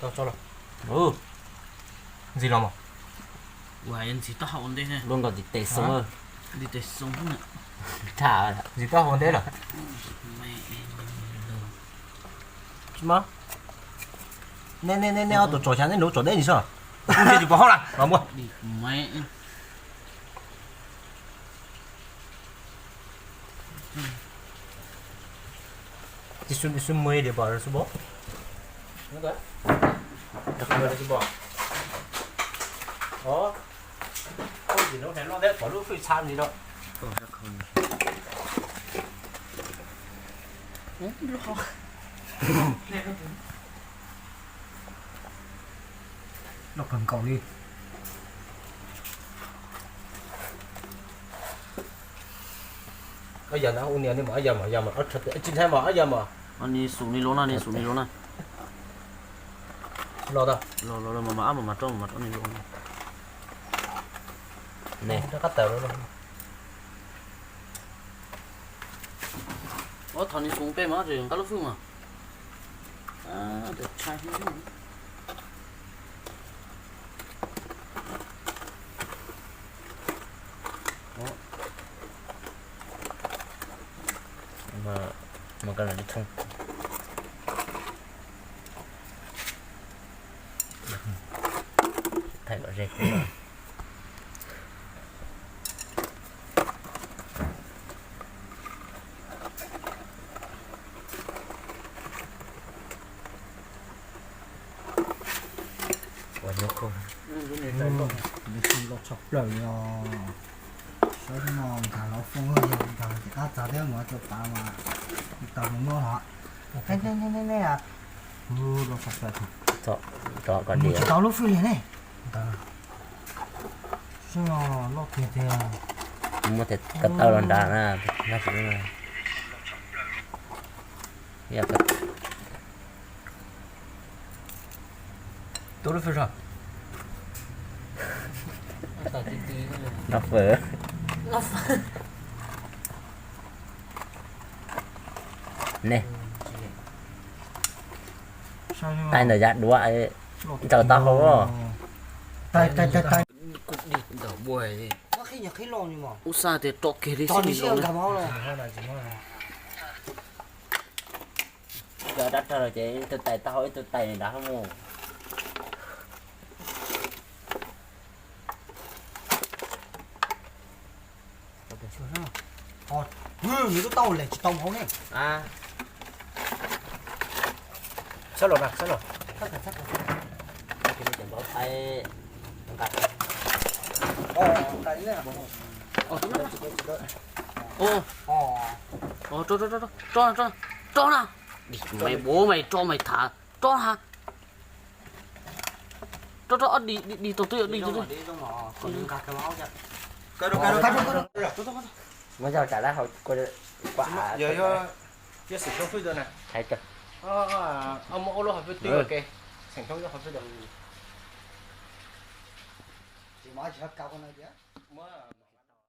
Tau tso los. Ntxim los mas. Ua hais ntxim taub hau ua ntej ne. Luaj nkaus tim tes xoo. Tim tes xoo. Tham ntxim taub hau ua ntej lawm. Tsis mas. Nej, nej, nej, nej ob tug tsom xyov nej nuv tsom deb ntsis soj. Kuv tsis pom hauj lwm los muaj. Loj kawg nkaus li. Ob yam na, ua niam ni mas ob yam mas, yam mas, tsis ntshai mas ob yam mas. Ni xum ni lov na, ni xum ni lov na. Los tau. Los los los mas mas ab mas mas rau mas mas rau ni lov na. Ne, rau qab tawm los. Ua thov ni xum peb mas tsis nqa lub fwj mas. Mus koj los li thooj. Thaij kom ze. Ua nyuaj kawg. Lub xwb loj tshaj plaws li os. Saib no nkag los foob yog nkag ces qab txag thiab mus rau tav mas tau mus muab hos. Nej, nej, nej, nej, loj tshaj plaws. Tso kom mus tsis tau lub fwj li ne. Saib no loj tiag tiag. Muab tes ko taw los nrad na. Tus lub fwj zog. Noj fwj. Ne. Taij ntawm yav duav, ntaus taub hau. Ub xaj tias rov kiag li xwb. Cov dab rog ces ib tug tais taub hau ib tug tais nrad mus. Nws lub taub hau lem tsis tau hauv ne. Sab los na, sab los. Rov na, maiv bov maiv rov maiv thav, rov na. Rov rov, dig dig tau twb dig tau twb. Muab yog tsam lab hauv kua, yog xeem Hmoob fwj na. Muab ua lub hauv fwj twg ua ke, xeem Hmoob hauv fwj.